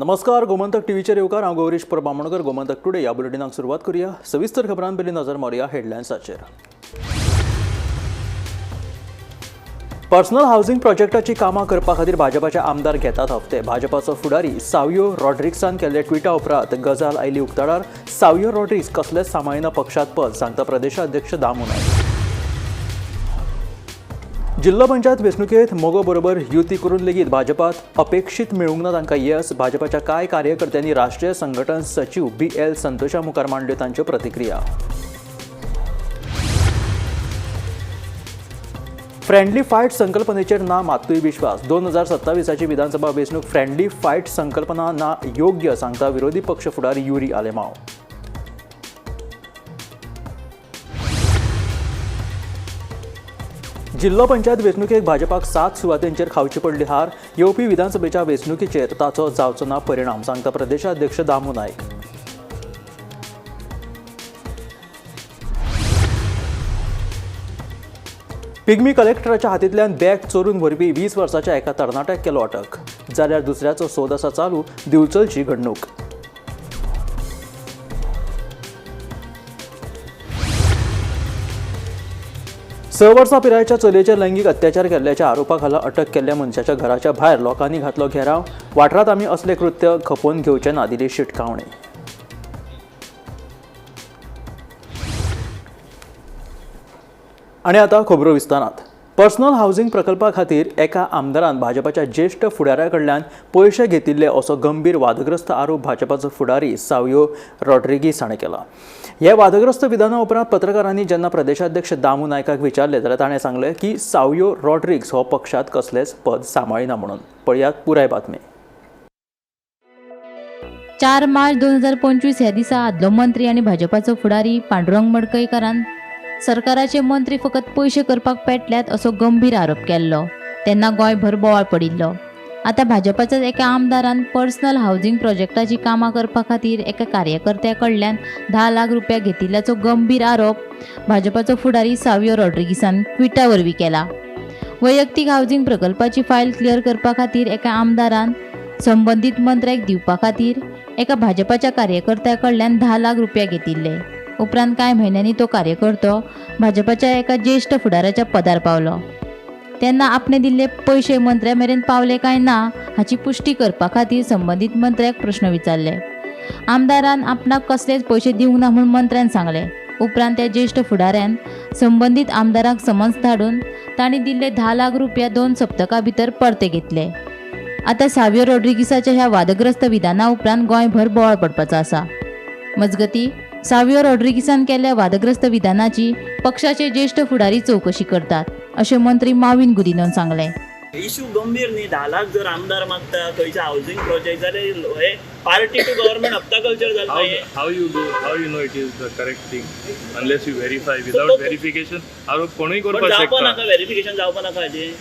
नमस्कार, गोमंतक टीव्हीचेर येवकार. हांव गौरीश परब बामणकर. गोमंतक टुडे ह्या बुलेटिनाक सुरवात करूया. सविस्तर खबरां पयलीं नजर मारुया हेडलायन्साचेर. पर्सनल हावसिंग प्रोजेक्टाची कामां करपा खातीर भाजपाचे आमदार घेतात हप्ते. भाजपाचो फुडारी सावियो रॉड्रिक्सान केल्ले ट्विटा उपरांत गजाल आयली उक्ताडार. सावियो रॉड्रिक्स कसलेच सांबाळिना पक्षात पद, सांगता प्रदेशाध्यक्ष दामू नायक. जिल्लो पंचायत वेंचणुकेत मगो बरोबर युती करून लेगीत भाजपात अपेक्षीत मेळूंक ना तांकां येस. भाजपाच्या कांय कार्यकर्त्यांनी राष्ट्रीय संघटन सचीव बी एल संतोषा मुखार मांडल्यो तांच्यो प्रतिक्रिया. फ्रेंडली फायट संकल्पनेचेर ना मात्तूय विश्वास. 2027ची विधानसभा वेंचणूक फ्रेंडली फायट संकल्पना ना योग्य, सांगता विरोधी पक्ष फुडारी युरी आलेमाव. जिल्लो पंचायत वेंचणुकेक भाजपाक 7 सुवातेंचेर खावची पडली हार. येवपी विधानसभेच्या वेंचणुकेचेर ताचो जावचो ना परिणाम, सांगता प्रदेशाध्यक्ष दामू नायक. पिग्मी कलेक्टराच्या हातींतल्यान बॅग चोरून व्हरपी 20 वर्साच्या एका तरणाट्याक केलो अटक, जाल्यार दुसऱ्याचो सोद आसा चालू. दिवचलची घडणूक. स वर्सां पिरायेच्या चलयेचेर लैंगीक अत्याचार केल्ल्याच्या आरोपा खाला अटक केल्ल्या मनशाच्या घराच्या भायर लोकांनी घातलो घेराव. वाठारांत आमी असले कृत्य खपोवन घेवचे ना, दिली शिटकावणी. आनी आतां खबरो विस्तारांत. पर्सनल हावसिंग प्रकल्पा खातीर एका आमदारान भाजपाच्या ज्येश्ठ फुडाऱ्या कडल्यान पयशे घेतिल्ले असो गंभीर वादग्रस्त आरोप भाजपाचो फुडारी सावियो रॉड्रिगीस हाणें केला. हे वादग्रस्त विधाना उपरांत पत्रकारांनी जेन्ना प्रदेशाध्यक्ष दामू नायकाक विचारले जाल्यार ताणें सांगलें की सावियो रॉड्रिग्स हो पक्षांत कसलेंच पद सांबाळिना म्हणून. पळयात पुराय बातमी. 4 मार्च 2025 ह्या दिसा आदलो मंत्री आनी भाजपाचो फुडारी पांडुरंग मडकयकारान सरकाराचे मंत्री फकत पयशे करपाक पेटल्यात असो गंभीर आरोप केल्लो. तेन्ना गोंयभर बोवाळ पडिल्लो. आतां भाजपाच्या एका आमदारान पर्सनल हावसिंग प्रोजेक्टाची कामां करपा खातीर एका कार्यकर्त्या कडल्यान 10 लाख रुपया घेतिल्ल्याचो गंभीर आरोप भाजपाचो फुडारी सावियो रॉड्रिगीसान ट्विटा वरवीं केला. वैयक्तीक हावसिंग प्रकल्पाची फायल क्लियर करपा खातीर एका आमदारान संबंदीत मंत्र्याक दिवपा खातीर एका भाजपाच्या कार्यकर्त्या कडल्यान 10 लाख रुपया घेतिल्ले. उपरांत कांय म्हयन्यांनी तो कार्यकर्तो भाजपाच्या एका ज्येश्ठ फुडाऱ्याच्या पदार पावलो. तेन्ना आपणे दिल्ले पयशे मंत्र्या मेरेन पावले काय ना हाची पुश्टी करपा खातीर संबंदीत मंत्र्याक प्रश्न विचारले. आमदारान आपणाक कसलेच पयशे दिवंक ना म्हूण मंत्र्यान सांगले. उपरांत त्या ज्येश्ठ फुडाऱ्यान संबंदीत आमदाराक समन्स धाडून तांणी दिल्ले 10 लाख रुपया 2 सप्तकां भितर परते घेतले. आतां सावियो रॉड्रिगीसाच्या ह्या वादग्रस्त विधाना उपरांत गोंयभर बोवाळ पडपाचो आसा. मजगती सावियो रॉड्रिगीसान केल्ल्या वादग्रस्त विधानाची पक्षाचे ज्येश्ठ फुडारी चवकशी करतात अशें मंत्री माविन गुदिनोन सांगलें. इशू गंभीर न्ही. 10 लाख जर आमदार मागता खंयच्या हावसिंग प्रोजेक्ट जाल्यार हे पार्टी टू गव्हर्मेंट हप्ता कल्चर जाता. How you do, how you know it is the correct thing unless you verify? Without verification आरोप कोणूय करपाक जावपा नाका, शकता. व्हेरिफिकेशन जावपा नाका हाजें.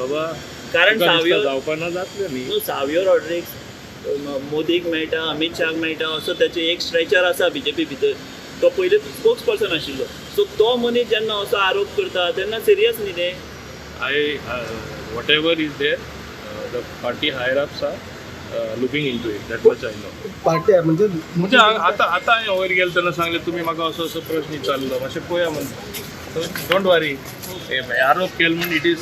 बाबा, कारण सावियो जावपा ना जातलें न्ही. सावियो रॉड्रिग्स मोदीक मेळटा, अमीत शाहाक मेळटा, असो ताचें एक स्ट्रेचर आसा बीजेपी भितर. तो पयलीं स्पोक्स पर्सन आशिल्लो. सो तो मनीस जेन्ना असो आरोप करता तेन्ना सिरियस न्ही तें. I whatever is there, the party higher ups are looking into it, that much I know. Party म्हणजे म्हणजे आतां आतां हांवें वयर गेलो तेन्ना सांगलें तुमी म्हाका असो असो प्रश्न विचारलो, मातशें पळया म्हूण. Don't वरी, आरोप केलो म्हूण it is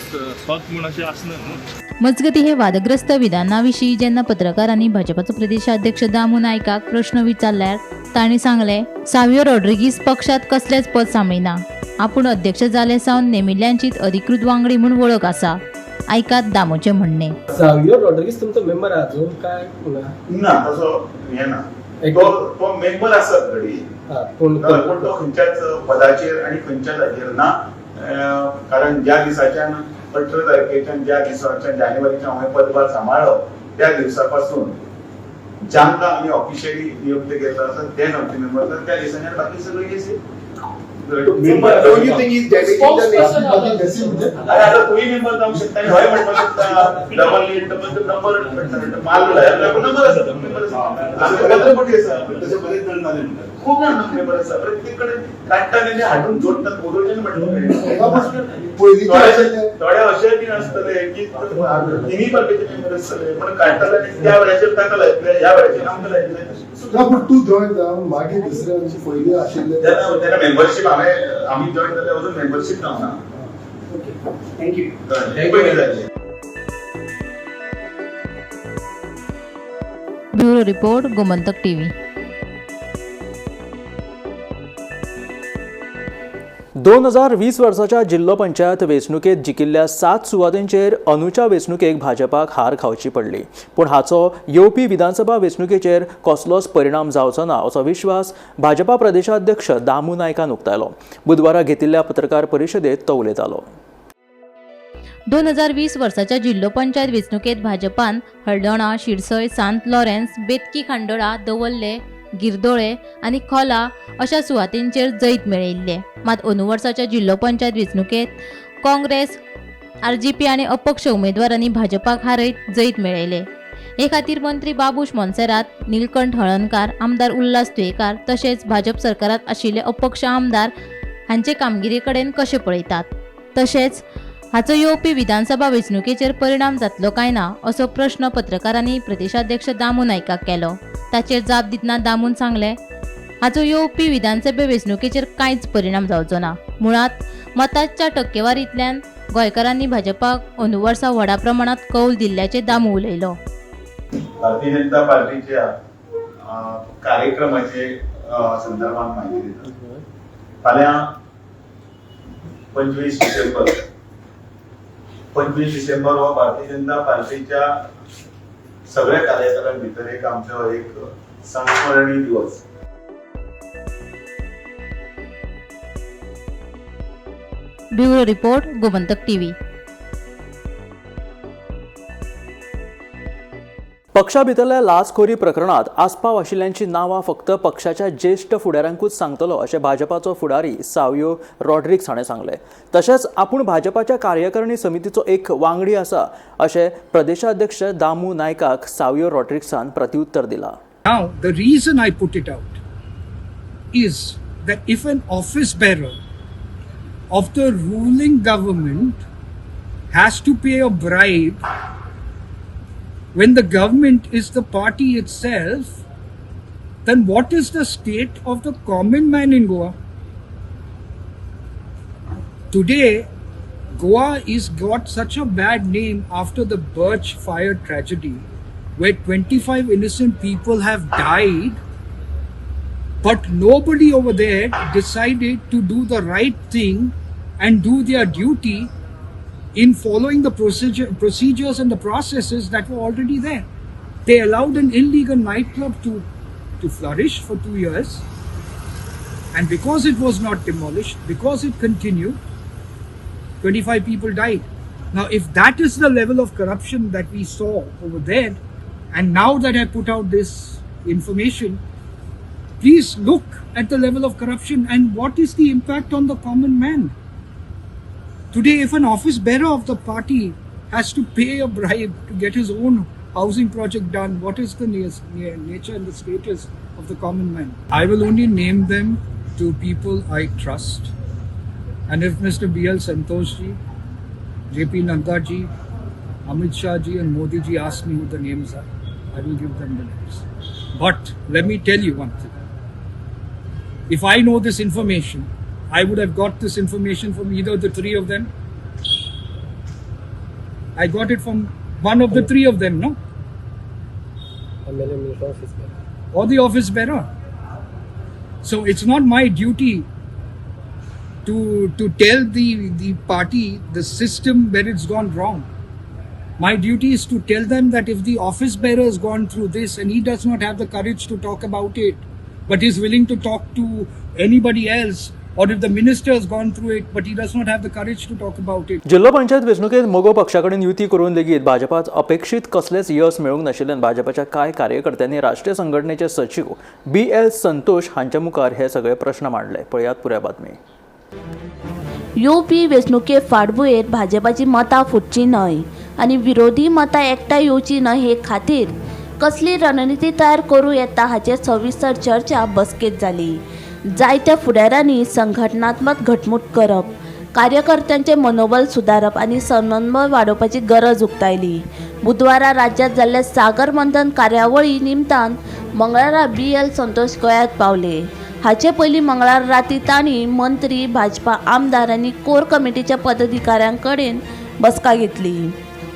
सत म्हूण अशें आसना न्हू. मजगती हे वादग्रस्त विधाना विशीं जेन्ना पत्रकारांनी भाजपाचो प्रदेशाध्यक्ष दामू नायकाक प्रश्न विचारल्यार तांणी सांगलें, सावियो रॉड्रिगीस पक्षांत कसलेंच पद सांबाळिना. आपूण अध्यक्ष जाले सावन नेमिल्ल्यांचीच अधिकृत वांगडी म्हूण वळख आसा. आयकात दामूचें म्हणणें. सावियो रॉड्रिगीस तुमचो मेंबर अजून काय ना? ना, तसो हें ना. तो मेंबर आसत घडी, पूण तो खंयच्याच पदाचेर आनी खंयच्याच हाजेर ना. कारण ज्या दिसाच्यान 18 तारखेच्यान ज्या दिसाच्यान जानेवारीच्यान हांवें पदभार सांबाळ्ळो त्या दिवसा पासून जांकां आमी ऑफिशियली नियुक्त केल्लो आसा ते आमचे मेंबर आसात. त्या दिसांनी बाकी सगळी आता तुही मेंबर जावंक शकता, हय म्हणपाक शकता. डबल डबल नंबर नंबर आसा, मेंबर आसा, मोठी आसा. तसे बरेच जण झाले म्हणतात. खूब जाण मेंबर आसा, प्रत्येक कडेन काडटा आनी हाडून जोडटात, वगळचें म्हटलें. थोडे अशे बीन आसतले की तिनूय पार्टीचे मेंबर आसतले, पण काडटाले आनी त्या वेळाचेर ताका लायतले, ह्या वेळाचेर आमकां लायतले. ना, पूण तूं जॉयन जावन मागीर दुसऱ्या पयलीं आशिल्ले तेन्ना मेंबरशीप हांवें आमी जॉयन जाले, अजून मेंबरशीप जावना. Thank you. पयलीं जाल्लें. Bureau report, Gomantak TV. 2020 वर्साच्या जिल्लो पंचायत वेंचणुकेत जिखिल्ल्या 7 सुवातेंचेर अंदूच्या वेंचणुकेक भाजपाक हार खावची पडली, पूण हाचो येवपी विधानसभा वेंचणुकेचेर कसलोच परिणाम जावचो ना असो विश्वास भाजपा प्रदेशाध्यक्ष दामू नायकान उक्तायलो. बुधवारा घेतिल्ल्या पत्रकार परिशदेत तो उलयतालो. 2020 वर्साच्या जिल्लो पंचायत वेंचणुकेत भाजपान हळदोणा, शिरसय, सांत लॉरेन्स, बेतकी, खांडोळा, दवल्ले, गिरदोळे आनी खोला अशा सुवातींचेर जैत मेळयिल्लें. मात अंदू वर्साच्या जिल्लो पंचायत वेंचणुकेत काँग्रेस, आरजीपी आनी अपक्ष उमेदवारांनी भाजपाक हारयत जैत मेळयलें. हे खातीर मंत्री बाबूश मोन्सेरात, निलकंठ हळर्णकार, आमदार उल्हास तुयेकार तशेंच भाजप सरकारांत आशिल्ले अपक्ष आमदार हांचे कामगिरी कडेन कशें पळयतात, तशेंच हाचो येवपी विधानसभा वेंचणुकेचेर परिणाम जातलो काय ना असो प्रश्न पत्रकारांनी प्रदेशाध्यक्ष दामू नायकाक केलो. ताचेर जाप दितना दामून सांगलें, हाचो येवपी विधानसभे वेंचणुकेचेर कांयच परिणाम जावचो ना. मुळांत मतांच्या टक्केवारींतल्यान गोंयकारांनी भाजपाक अंदू वर्सा व्हडा प्रमाणांत कौल दिल्ल्याचें दामू उलयलो. भारतीय जनता पार्टीच्या कार्यक्रमाचे संदर्भात माहिती दिता. फाल्यां 25 डिसेंबर, 25 डिसेंबर हो भारतीय जनता पार्टीच्या सगळ्या कार्यकर्त्यां भितर एक आमचो एक संस्मरणीय दिवस. Bureau report, Gomantak TV. पक्षा भितरल्या लाचखोरी प्रकरणात आस्पाव आशिल्ल्यांची नांवां फक्त पक्षाच्या ज्येश्ठ फुडाऱ्यांकूच सांगतलो अशें भाजपाचो फुडारी सावियो रॉड्रिग्स हाणें सांगलें. तशेंच आपूण भाजपाच्या कार्यकारिणी समितीचो एक वांगडी आसा अशें प्रदेशाध्यक्ष दामू नायकाक सावियो रॉड्रिग्सान प्रत्युत्तर दिलां. Now, the reason I put it out is that if an office bearer of the ruling government has to pay a bribe when the government is the party itself, then what is the state of the common man in Goa? Today, Goa is got such a bad name after the Birch fire tragedy, where 25 innocent people have died, but nobody over there decided to do the right thing and do their duty in following the procedures and the processes that were already there. They allowed an illegal nightclub to flourish for 2 years, and because it was not demolished, because it continued, 25 people died. Now, if that is the level of corruption that we saw over there, and now that I put out this information, please look at the level of corruption and what is the impact on the common man. Today, if an office bearer of the party has to pay a bribe to get his own housing project done, what is the nature and the status of the common man? I will only name them to people I trust. And if Mr. B.L. Santosh ji, J.P. Nadda ji, Amit Shah ji and Modi ji ask me who the names are, I will give them the names. But let me tell you one thing. If I know this information, I would have got this information from either the three of them. I got it from one of the three of them, no? MLA, minister, office bearer. Or the office bearer. So it's not my duty to tell the party, the system where it's gone wrong. My duty is to tell them that if the office bearer has gone through this and he does not have the courage to talk about it, but is willing to talk to anybody else, or if the minister has gone through it, but he does not have the courage to talk about it. जिल्लो पंचायत वेंचणुकेत मगो पक्षा कडेन युती करून लेगीत भाजपाक अपेक्षीत कसलेंच यश मेळूंक नाशिल्ल्यान भाजपाच्या कांय कार्यकर्त्यांनी राष्ट्रीय संघटनेचे सचीव बी एल संतोष हांच्या मुखार हे सगळे प्रश्न मांडले. पळयात पुराय बातमी. येवपी वेंचणुके फाटभुंयेर भाजपाची मतां फुटची न्हय आनी विरोधी मतां एकठांय येवची न्हय हे खातीर कसली रणनिती तयार करूं येता हाचेर सविस्तर चर्चा बसकेंत जाली. जायत्या फुडाऱ्यांनी संघटनात्मक घटमूट करप, कार्यकर्त्यांचे मनोबल सुदारप आनी समन्वय वाडोवपाची गरज उक्तायली. बुधवारा राज्यांत जाल्ल्या सागर मंथन कार्यावळी निमतान मंगळारा बी.एल. संतोष गोंयांत पावले. हाचे पयलीं मंगळारा राती तांणी मंत्री, भाजपा आमदार आनी कोर कमिटीच्या पदाधिकाऱ्यां कडेन बसका घेतली.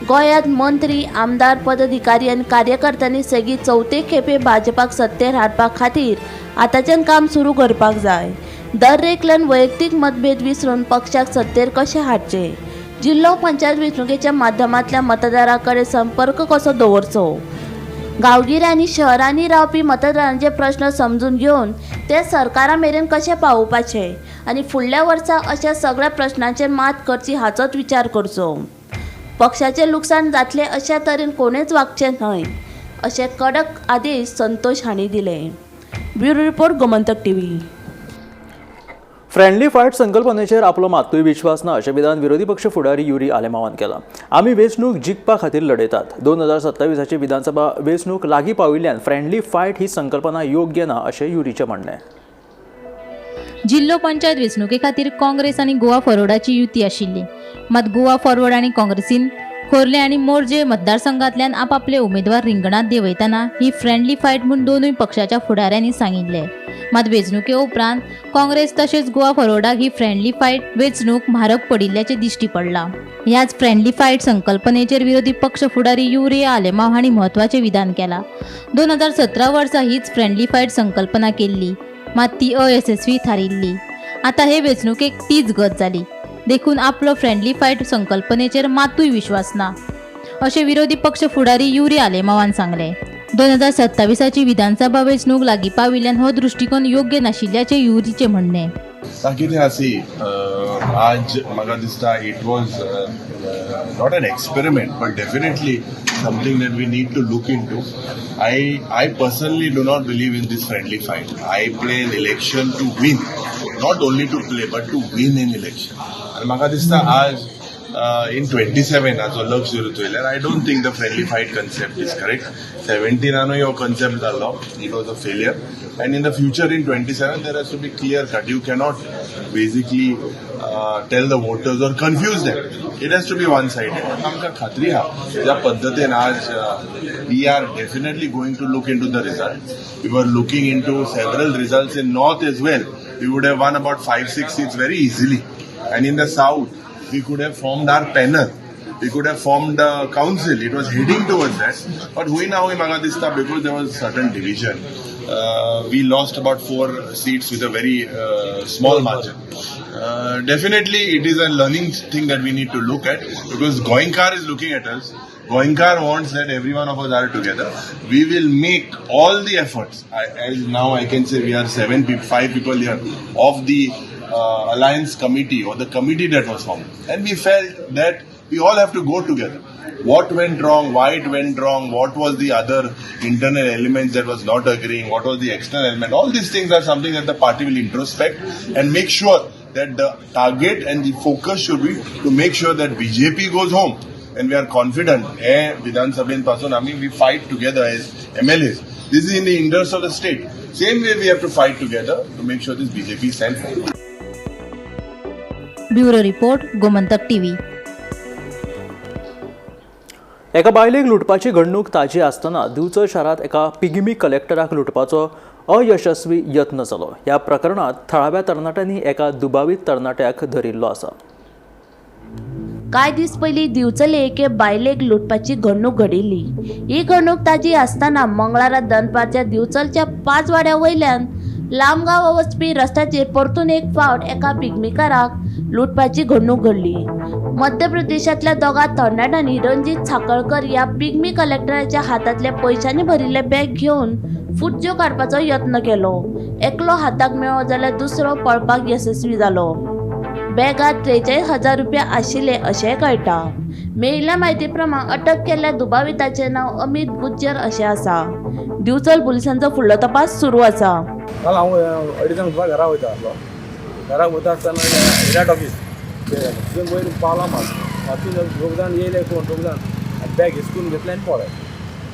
गोंयांत मंत्री, आमदार, पदाधिकारी आनी कार्यकर्त्यांनी सेगीत चवथे खेपे भाजपाक सत्तेर हाडपा खातीर आतांच्यान काम सुरू करपाक जाय. दर एकल्यान वैयक्तीक मतभेद विसरून पक्षाक सत्तेर कशें हाडचें, जिल्लो पंचायत वेंचणुकेच्या माध्यमांतल्यान मतदारां कडेन संपर्क कसो दवरचो, गांवगिऱ्या आनी शहरांनी रावपी मतदारांचे प्रश्न समजून घेवन ते सरकारा मेरेन कशें पावोवपाचे आनी फुडल्या वर्सा अशा सगळ्या प्रश्नांचेर मात करची हाचोच विचार करचो. पक्षाचें लुकसाण जातलें अशा तरेन कोणेच वागचें न्हय अशे कडक आदेश संतोष हांणी दिले. Bureau report, Gomantak TV. Friendly fight संकल्पनेचेर आपलो मात्तूय विश्वास ना अशें विधान विरोधी पक्ष फुडारी युरी आलेमावान केलां. आमी वेंचणूक जिखपा खातीर लढयतात. 2027ची विधानसभा वेंचणूक लागीं पाविल्ल्यान फ्रेंडली फायट ही संकल्पना योग्य ना अशें युरीचें म्हणणें. जिल्लो पंचायत वेंचणुके खातीर काँग्रेस आनी गोवा फॉरवर्डाची युती आशिल्ली. मात गोवा फॉरवर्ड आनी काँग्रेसीन खोर्ले आनी मोरजे मतदारसंघांतल्यान आपापले उमेदवार रिंगणांत देंवयतना ही फ्रेंडली फायट म्हूण दोनूय पक्षाच्या फुडाऱ्यांनी सांगिल्लें. मात वेंचणुके उपरांत काँग्रेस तशेंच गोवा फॉरवर्डाक ही फ्रेंडली फायट वेंचणूक म्हारग पडिल्ल्याचें दिश्टी पडलां. ह्याच फ्रेंडली फायट संकल्पनेचेर विरोधी पक्ष फुडारी युरी आलेमाव हांणी म्हत्वाचें विधान केलां. 2017 वर्सा हीच फ्रेंडली फायट संकल्पना केल्ली, मात ती अयशस्वी थारिल्ली. आतां हे वेंचणुकेक तीच गत जाली. देखून आपलो फ्रेंडली फायट संकल्पनेचेर मातूय विश्वास ना अशें विरोधी पक्ष फुडारी युरी आलेमावान सांगलें. 2027ची विधानसभा वेंचणूक लागीं पाविल्ल्यान हो दृश्टिकोन योग्य नाशिल्ल्याचें युरीचें म्हणणें. कितें आसी, आज म्हाका दिसता it was not an experiment but definitely something that we need to look into. I personally do not believe in this friendly fight. I play an election to win, not only to play but to win in election. आनी म्हाका दिसता आज in 27 हाचो लक्ष धरून वयल्यार I don't think the friendly fight concept is correct. 17नानूय हो concept जाल्लो, it was a failure, and in the future in 27 there has to be clear cut. You cannot basically tell the voters or confuse them. It has to be one sided. आमकां खात्री आहा, ज्या पद्दतीन आज we are definitely going to look into the result. We were looking into several results in north as well. We would have won about five, six seats very easily. And in the south, we could have formed our panel. We could have formed a council. It was heading towards that. But हुई ना हुई म्हाका दिसता because there was certain division. We lost about four seats with a very small margin. Definitely, it is a learning thing that we need to look at because Goenkar is looking at us. Goenkar wants that every one of us are together. We will make all the efforts. As now I can say we are seven, five people here of the alliance committee or the committee that was formed, and we felt that we all have to go together. What went wrong, why it went wrong, what was the other internal elements that was not agreeing, what was the external element, all these things are something that the party will introspect and make sure that the target and the focus should be to make sure that BJP goes home. And we are confident, हे विधानसभेन पासून आमी we fight together as MLAs. This is in the interest of the state. Same way we have to fight together to make sure this BJP stands home. Bureau report, Gomantak TV. एका बायलेक लुटपाची घडणूक ताजी आसतना दिवचल शारांत एका pygmy कलेक्टराक लुटपाचो अयशस्वी यत्न जालो. ह्या प्रकरणांत थळाव्या तरणाट्यांनी एका दुबावीत तरणाट्याक धरिल्लो आसा. कांय दीस पयलीं दिवचले एके बायलेक लुटपाची घडणूक घडिल्ली. ही घडणूक ताजी आसतना मंगळारा दनपारच्या दिवचलच्या पांच वाड्या वयल्यान लामगांव वचपी रस्त्याचेर परतून एक फावट एका पिग्मीकाराक लुटपाची घडणूक घडली. मध्य प्रदेशांतल्या दोगां तरणाट्यांनी रणजीत साखळकर ह्या पिग्मी कलेक्टराच्या हातांतले पयशांनी भरिल्ले बॅग घेवन फुज्ज्यो काडपाचो यत्न केलो. एकलो हाताक मेळ्ळो जाल्यार दुसरो पळपाक येसस्वी जालो. बॅगात 43,000 रुपया आशिल्ले अशेंय कळटा. मेळिल्ल्या म्हायती प्रमाण अटक केल्ल्या दुबाविताचें नांव अमीत गुज्जर अशें आसा. दिवचल पुलिसांचो फुडलो तपास सुरू आसा. काल हांव अडेजांक सुद्दां घरा वयता आसलो. घरा वयता आसतना विराट ऑफीस थंय वयर पावला मात, मातून दोग जाण येयले, कोण दोग जाण आनी बॅग हिसकून घेतलें आनी पळ्ळे.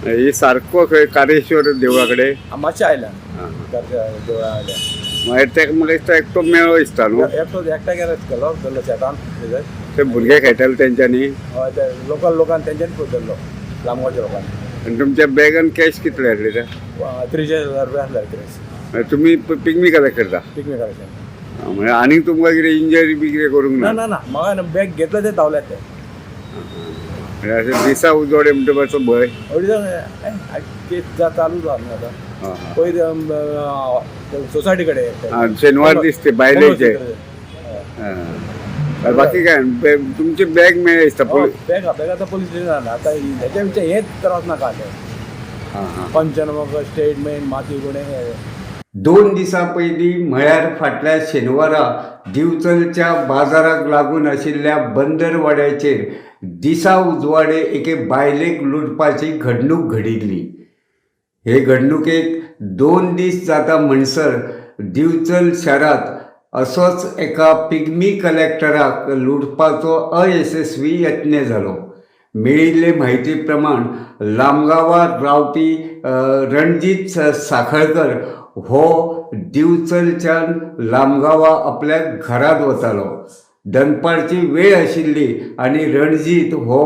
हे सारको खंय कारेश्वर देवळा कडेन. मातशें आयल्यान देवळा आयल्यान. मागीर तेका म्हाका दिसता एकटो मेळ्ळो दिसता न्हू. एकटो एकट्या गेलो केलो धरलो शेतान थंयसर. ते भुरगे खेळटाले तेंच्यांनी. हय, ते लोकल लोकान तेंच्यांनी धरलो, लामगांवच्या लोकांनी. आनी तुमच्या बॅगान कॅश कितले आसले ते? 43,000 रुपया आसले कॅश. मागीर तुमी पिग्मी कलेक्ट करता? Pigmy collection. म्हणजे आनी तुमकां कितें इंजरी बी कितें करूंक ना. ना? ना ना, म्हाका बॅग घेतलं ते धांवल्यात ते. म्हणजे अशें दिसा उजवाडे म्हणटा मातसो भंय. अडीच केस चालू जाता न्हू आतां. आं. पयर सोसायटी कडेन. आं, शेनवार दिसते बायलेचे. आं. बाकी काय तुमचे बॅग मेळ्ळे दिसता पळय. बॅग बॅग आतां पोलीस स्टेशनान. आतां हेच्या विचार हेच त्रास नाका आतां. आं हां. पंचनामो, स्टेटमेंट, माती गुणे. 2 दिसां पयलीं म्हळ्यार फाटल्या शेनवारा दिवचलच्या बाजाराक लागून आशिल्ल्या बंदरवाड्याचेर दिसा उजवाडे एके बायलेक लुटपाची घडणूक घडिल्ली. हे घडणुकेक 2 दीस जाता म्हणसर दिवचल शारांत असोच एका पिग्मी कलेक्टराक लुटपाचो अयशस्वी यत्न जालो. मेळिल्ले म्हायती प्रमाण लामगांवार रावपी रणजीत साखळकर हो दिवचलच्यान लामगांवा आपल्या घरांत वतालो. दनपारची वेळ आशिल्ली आनी रणजीत हो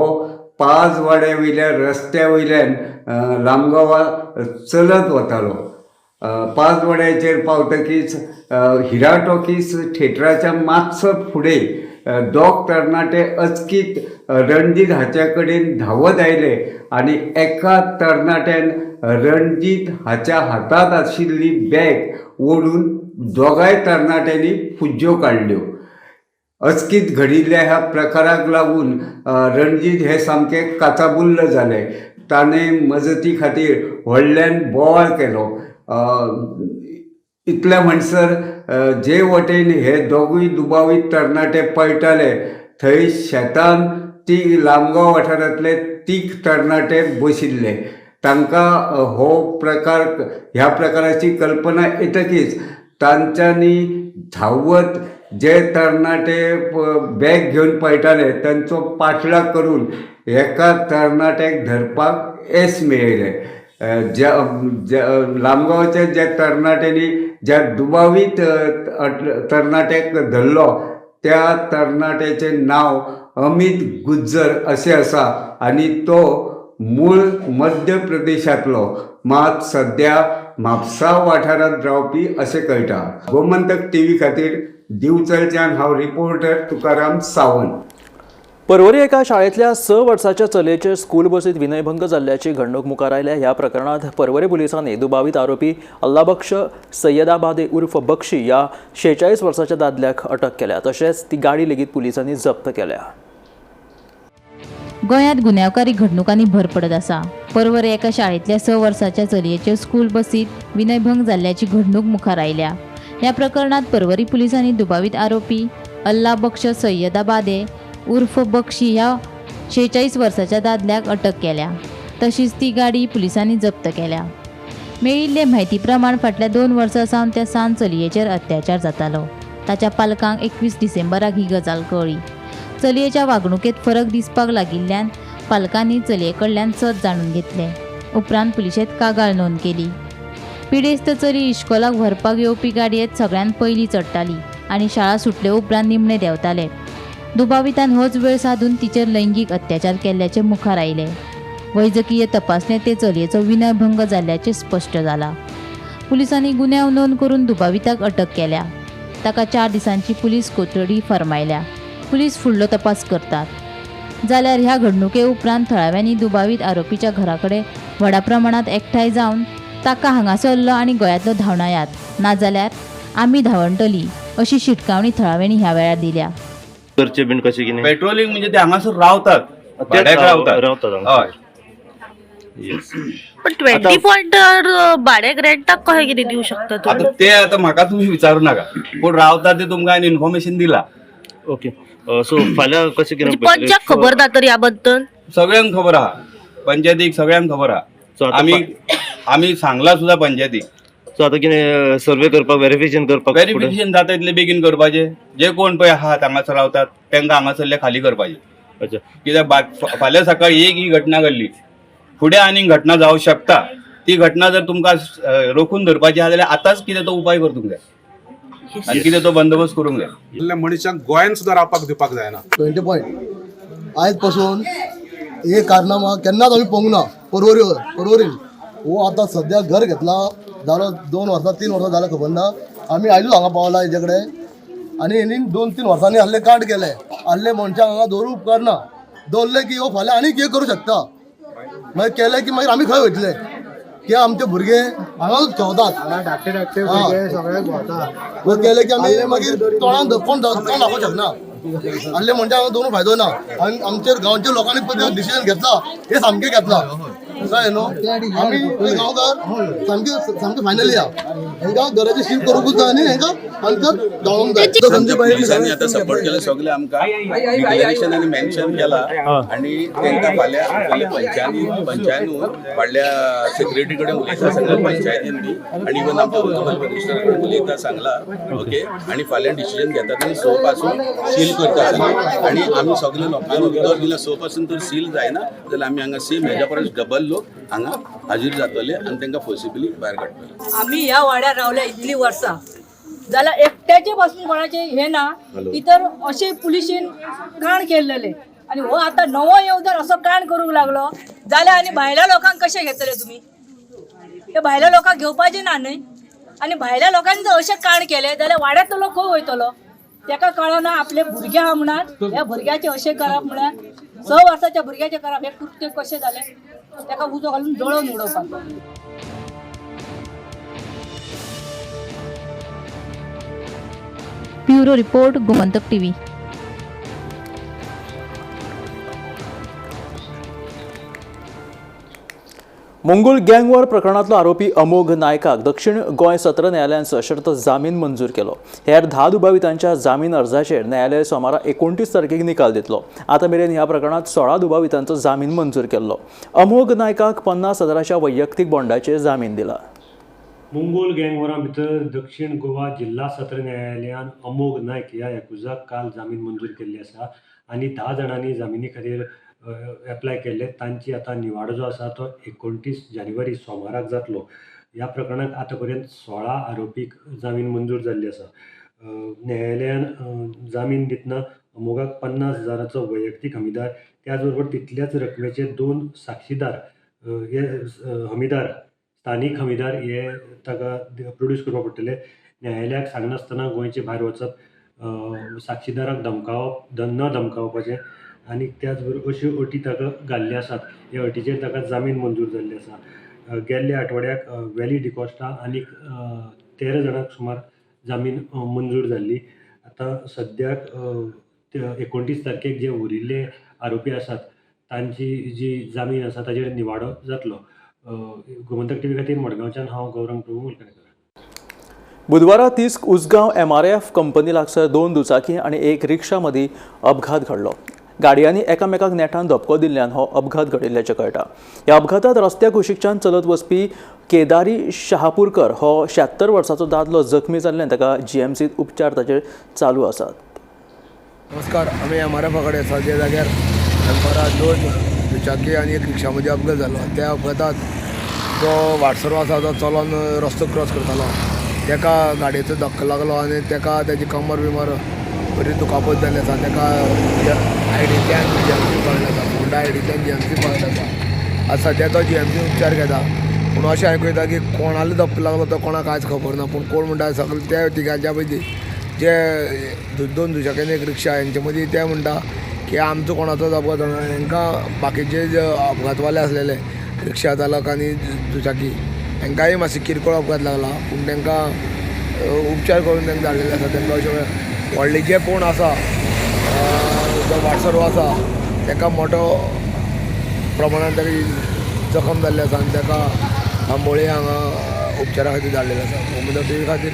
पाजवाड्या वयल्या रस्त्या वयल्यान लामगांवा चलत वतालो. पाजवाड्याचेर पावतकीच हिरा टॉकीज थेटराच्या मातसो फुडें दोग तरणाटे अचकीत रणजीत हाच्या कडेन धांवत आयले आनी एका तरणाट्यान रणजीत हाच्या हातांत आशिल्ली बॅग ओडून दोगांय तरणाट्यांनी फुज्ज्यो काडल्यो. अचकीत घडिल्ल्या ह्या प्रकाराक लागून रणजीत हे सामके काचाबुल्ल जाले. ताणें मजती खातीर व्हडल्यान बोवाळ केलो. इतल्या म्हणसर जे वटेन हे दोगूय दुबावीत तरणाटे पळटाले थंय शेतान ती लामगांव वाठारांतले तीग तरणाटे बशिल्ले. तांकां हो प्रकार ह्या प्रकाराची कल्पना येतकीच तांच्यांनी धांवत जे तरणाटे बॅग घेवन पळटाले तांचो पाठलाग करून एका तरणाट्याक धरपाक येस मेळयलें. ज्या ज्या लामगांवच्या ज्या तरणाट्यांनी ज्या दुबावीत तरणाट्याक धरलो त्या तरणाट्याचें नांव अमीत गुज्जर अशें आसा आनी तो मूळ मध्य प्रदेशांतलो, मात सद्या म्हापसा वाठारांत रावपी अशें कळटा. गोमंतक टीव्ही खातीर दिवचलच्यान हांव रिपोर्टर तुकाराम सावंत. पर्वरी एका शाळेंतल्या 6 वर्साच्या चलयेचे स्कूल बसीत विनयभंग जाल्ल्याची घडणूक मुखार आयल्या. ह्या प्रकरणांत पर्वरी पुलिसांनी दुबावीत आरोपी अल्लाबक्ष सय्यदाबादे उर्फ बक्षी ह्या 46 वर्साच्या दादल्याक अटक केल्या. तशेंच ती गाडी लेगीत पुलिसांनी जप्त केल्या. गोंयांत गुन्यांवकारी घडणुकांनी भर पडत आसा. पर्वरी एका शाळेंतल्या 6 वर्साच्या चलयेचे स्कूल बसीत विनयभंग जाल्ल्याची घडणूक मुखार आयल्या. ह्या प्रकरणांत पर्वरी पुलिसांनी दुबावीत आरोपी अल्लाबक्ष सय्यदाबादे उर्फ बक्षी ह्या 46 वर्साच्या दादल्याक अटक केल्या. तशीच ती गाडी पुलिसांनी जप्त केल्या. मेळिल्ले म्हायती प्रमाण फाटल्या 2 वर्सां सावन त्या सान चलयेचेर अत्याचार जातालो. ताच्या पालकांक 21 डिसेंबराक ही गजाल कळ्ळी. चलयेच्या वागणुकेंत फरक दिसपाक लागिल्ल्यान पालकांनी चलये कडल्यान सत जाणून घेतलें. उपरांत पुलिशेंत कागाळ नोंद केली. पिडेस्त चली इश्कोलाक व्हरपाक येवपी गाडयेंत सगळ्यांत पयलीं चडटाली आनी शाळा सुटले उपरांत निमणे देंवताले. दुबावितान होच वेळ साधून तिचेर लैंगीक अत्याचार केल्ल्याचें मुखार आयलें. वैजकीय तपासणेंत ते चलयेचो विनयभंग जाल्ल्याचें स्पश्ट जाला. पुलिसांनी गुन्यांव नोंद करून दुबाविताक अटक केल्या. ताका 4 दिसांची पुलीस कोठडी फर्मायल्या. पुलीस फुडलो तपास करतात. जाल्यार ह्या घडणुके उपरांत थळाव्यांनी दुबावीत आरोपीच्या घरा कडेन व्हडा प्रमाणांत एकठांय जावन ताका हांगासरलो आनी गोंयांतलो धांवणायात, नाजाल्यार आमी धांवणटली अशी शिटकावणी थळाव्यांनी ह्या वेळार दिल्या. करचे बीन कशें कितें? पेट्रोलिंग म्हणजे ते हांगासर रावतात, भाड्याक रावतात. रावतात. हय. पण 20 पॉयंटर भाड्याक रेंटाक कशें कितें दिवं शकता आतां तूं? ते आतां म्हाका तुमी विचारू नाका, पूण रावतात ते तुमकां हांवें इन्फॉर्मेशन दिला. ओके, सो फाल्यां कशें कितें? म्हणजे पंचाक खबर ना तर ह्या बद्दल? सगळ्यांक खबर आहा, पंचायतीक सगळ्यांक खबर आहा. आमी आमी सांगला सुद्दां पंचायतीक. सो आतां कितें सर्वे करपाक, वेरिफिकेशन करपाक? वेरिफिकेशन जाता तितले बेगीन करपाचें. जे कोण पळय आहात हांगासर रावतात तांकां हांगासरले खाली करपाचें. अच्छा. कित्याक फाल्यां सकाळी एक ही घटना घडली फुडें आनीक घटना जावंक शकता. ती घटना जर तुमकां रोखून धरपाची आहा जाल्यार आतांच कितें तो उपाय करूंक जाय आनी कितें तो बंदोबस्त करूंक जाय. मनशांक गोंयान सुद्दां रावपाक दिवपाक जायना. 20 पॉयंट आयज पासून हे कारनामा केन्नाच आमी पळोवंक ना. परवरी परवरीन हो आतां सद्या घर घेतला जालो 2 वर्सां 3 वर्सां जालें खबर ना. आमी आयजूच हांगा पावला हेजे कडेन आनी हेणी 2-3 वर्सांनी आहले कांड केले आहले मनशांक हांगा दवरूंक उपकारना. दवरले की हो फाल्यां आनीक कितें करूं शकता. मागीर केलें की मागीर आमी खंय वयतले? की आमचे भुरगे हांगाच खेळतात, धाकटे धाकटे भुरगे सगळे भोंवता. केले की आमी मागीर तोंडान कोण तोंड दाखोवंक शकना. आहले म्हणजे हांगा दवरून फायदो ना. आनी आमचे गांवच्या लोकांनी पळय डिसिजन घेतला हे सामकें घेतला कळ्ळें न्हू. आमी गांवकार सामके सामके फायनली आहा. हेंकां घराचें शिफ्ट करूंकूच जाय आनी हेंकां हांगासर धांवोंक जाय. पुलिसांनी आतां सपोर्ट केला सगळे आमकां, डिक्लेरेशन आनी मेन्शन केला आनी तांकां फाल्यां फाल्यां पंचायतीन पंचायतून फाटल्या सेक्रेटरी कडेन उलयता सांगला, पंचायतीन बी आनी इवन आमच्या प्रिन्सिपल मिनिस्टर कडेन उलयता सांगला. ओके, आनी फाल्यां डिसिजन घेतात आनी 6 पासून सील करता सांगला. आनी आमी सगळे लोकांनी उतर दिला 6 पासून तर सील जायना जाल्यार आमी हांगा सेम हेज्या परस डबल लोक हांगा हाजीर जातले आनी तांकां फोर्सिबली भायर काडटले. आमी ह्या वाड्यार रावल्या इतली वर्सां जाल्यार एकट्याचे पासून कोणाचे हे ना की तर अशें पुलिशेन काण केल्लेले आनी हो आतां नवो येवन जर असो काण करूंक लागलो जाल्यार आनी भायल्या लोकांक कशें घेतले तुमी? ते भायल्या लोकांक घेवपाचें ना न्हय. आनी भायल्या लोकांनी जर अशें काण केलें जाल्यार वाड्यांतलो लोक खंय वयतलो? तेका कळना आपले भुरगे आहा म्हणान ह्या भुरग्याचें अशें करप म्हळ्यार 6 वर्साच्या भुरग्याचें करप हें कृत्य कशें जालें? तेका उजो घालून जळोवन उडोवपाक. Bureau report, Gomantak TV. Mongol gang war प्रकरणांतलो आरोपी अमोघ नायकाक दक्षिण गोंय सत्र न्यायालयान सशर्त जामीन मंजूर केलो. हेर 10 दुबावितांच्या जामीन अर्जाचेर न्यायालय सोमारा 29 तारखेक निकाल दितलो. आतां मेरेन ह्या प्रकरणांत 16 दुबावितांचो जामीन मंजूर केल्लो. अमोघ नायकाक 50,000च्या वैयक्तीक बॉन्डाचेर जामीन दिला. मंगोल गँगवॉरा भितर दक्षिण गोवा जिल्हा सत्र न्यायालयान अमोघ नायक ह्या याकुजाक काल जामीन मंजूर केल्ली आसा आनी 10 जाणांनी जामिनी खातीर एप्लाय केल्ले. तांची आतां निवाडो जो आसा तो 29 जानेवारी सोमाराक जातलो. ह्या प्रकरणांत आतां पर्यंत 16 आरोपीक जामीन मंजूर जाल्ली आसा. न्यायालयान जामीन दितना अमोघाक 50,000चो वैयक्तीक हमीदार, त्याच बरोबर तितल्याच रकमेचे 2 साक्षीदार हे हमीदार, स्थानीक हमीदार हे ताका प्रोड्यूस करपाक पडटले. न्यायालयाक सांगनासतना गोंयचे भायर वचप, साक्षीदाराक धमकावप, न धमकावपाचें आनी त्याच बरोबर अश्यो अटी ताका घाल्ल्यो आसात. ह्या अटीचेर ताका जामीन मंजूर जाल्ले आसा. गेल्ल्या आठवड्याक वेली डिकॉस्टा आनी 13 जाणांक सुमार जामीन मंजूर जाल्ली. आतां सद्याक 29 तारखेक जे उरिल्ले आरोपी आसात तांची जी जामीन आसा ताजेर निवाडो जातलो. गोमंतक टीव्ही खातीर मडगांवच्यान हांव गौरंग प्रभू मुलकणकर. बुधवारा 30 उसगांव MRF company लागसर 2 दुचाकी आनी 1 रिक्षा मदीं अपघात घडलो. गाडयांनी एकामेकाक नेटान धपको दिल्ल्यान हो अपघात घडिल्ल्याचें कळटा. ह्या अपघातांत रस्त्या कुशीकच्यान चलत वचपी केदारी शहापूरकर हो 76 वर्साचो दादलो जखमी जाल्ल्यान ताका GMCत उपचार ताचेर चालू आसात. नमस्कार, आमी MRF कडेन आसा ज्या जाग्यार दनपारां 2 दुचाकी आनी 1 रिक्षा मदीं अपघात जालो. त्या अपघातांत जो वाटसरो आसा तो चलोन रस्तो क्रॉस करतालो, ताका गाडयेचो धक्को लागलो आनी ताका ताजी कमर बिमर बरी दुखापत जाल्ली आसा. ताका आयडींतल्यान GMC पावयलो आसा, फोंडा आयडींतल्यान GMC पावयलो आसा. आतां सद्या तो GMC उपचार घेता. पूण अशें आयकूं येता की कोणालो धपको लागलो तो कोणाक कांयच खबर ना. पूण कोण म्हणटा सगळे त्या तिगांच्या पयलीं जे 2 दुचाकी 1 रिक्षा हेंचे मदीं ते म्हणटा की आमचो कोणाचोच अपघात जावना. हेंकां बाकीचे जे अपघातवाले आसलेले रिक्षा चालक आनी दुचाकी हेंकांय मातशे किरकोळ अपघात लागला, पूण तांकां उपचार करून तांकां धाडलेले आसा. तांकां अशें व्हडले जे कोण आसा जो वाटसरो आसा ताका मोठो प्रमाणान ताका जखम जाल्ली आसा आनी ताका आंबोळी हांगा उपचारा खातीर धाडलेले आसा. गोमंतक टीव्ही खातीर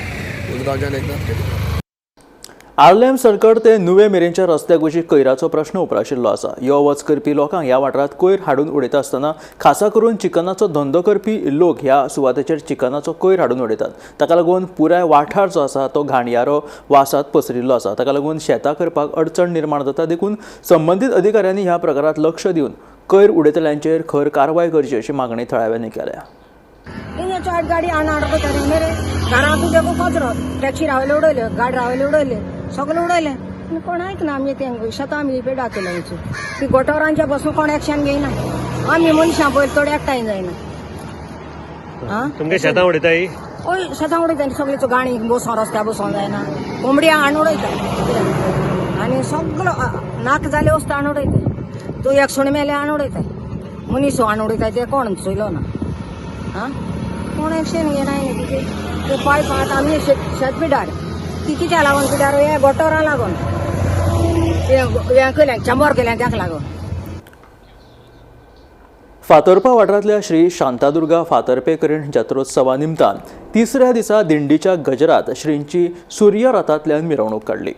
उसगांवच्यान एकनाथ केणी. आर्लेम सर्कल ते नुवे मेरेनच्या रस्त्या कुशीक कोयराचो प्रश्न उप्राशिल्लो आसा. यो वच करपी लोकांक ह्या वाठारांत कोयर हाडून उडयता आसतना खासा करून चिकनाचो धंदो करपी लोक ह्या सुवातेचेर चिकनाचो कोयर हाडून उडयतात. ताका लागून पुराय वाठार जो आसा तो घाणयारो वासांत पसरिल्लो आसा. ताका लागून शेतां करपाक अडचण निर्माण जाता. देखून संबंदीत अधिकाऱ्यांनी ह्या प्रकारांत लक्ष दिवन कयर उडयतल्यांचेर खर कारवाय करची अशी मागणी थळाव्यांनी केल्या. चार गाडी मेरे घरां तुज्या कचरो टॅक्सी रावले उडयल्यो, गाडी रावले उडयले, सगळें उडयलें. कोण आयकना आमी तें शेतां आमी पेडा केल्या ती गोटोरांच्या बसून कोण एक्शन घेयना. आमी मनशां पयर थोडे एकठांय जायना. तुमगे शेतां उडयता? हय, शेतां उडयता सगळ्यो गाणी बसोन रस्त्यार बसोन जायना. कोंबड्या हाण उडयता आनी सगळो नाक जाले वस्तू हाण उडयता. तूं एक सुण मेले हाण उडयता, मनीस हाण उडयता, ते कोण चोयलो ना. आं, कोण एक्शन घेयना न्ही तिचे. ते पायप आतां आमी शेत पिडार ती कित्याक लागून पिडार हे गोटोरां लागून, हें केलें चंबर केलें ताका लागून. फातर्पा वाठारांतल्या श्री शांतादुर्गा फातर्पेकरीण जात्रोत्सवा निमतान तिसऱ्या दिसा दिंडीच्या गजरात श्रींची सूर्यरथांतल्यान मिरवणूक काडली.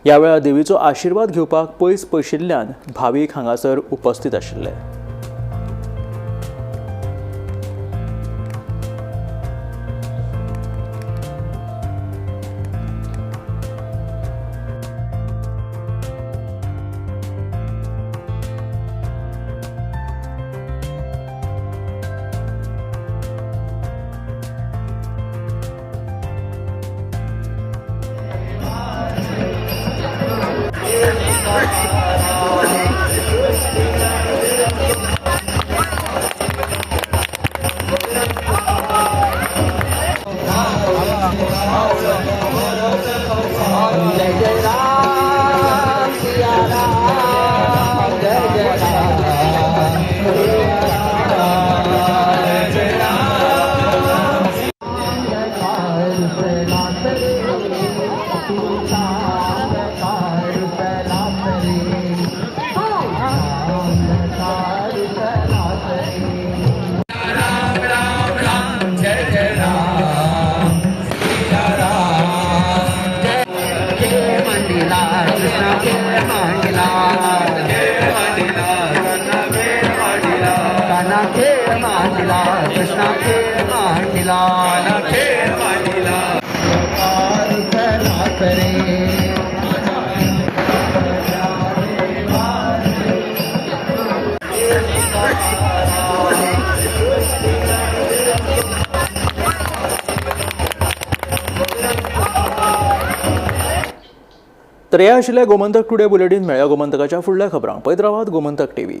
ह्या वेळार देवीचो आशिर्वाद घेवपाक पयस पयशिल्ल्यान भावीक हांगासर उपस्थित आशिल्ले. तर हे आशिल्लें गोमंतक टुडे बुलेटीन. मेळया गोमंतकाच्या फुडल्या खबरांक. पळयत रावात गोमंतक टीव्ही.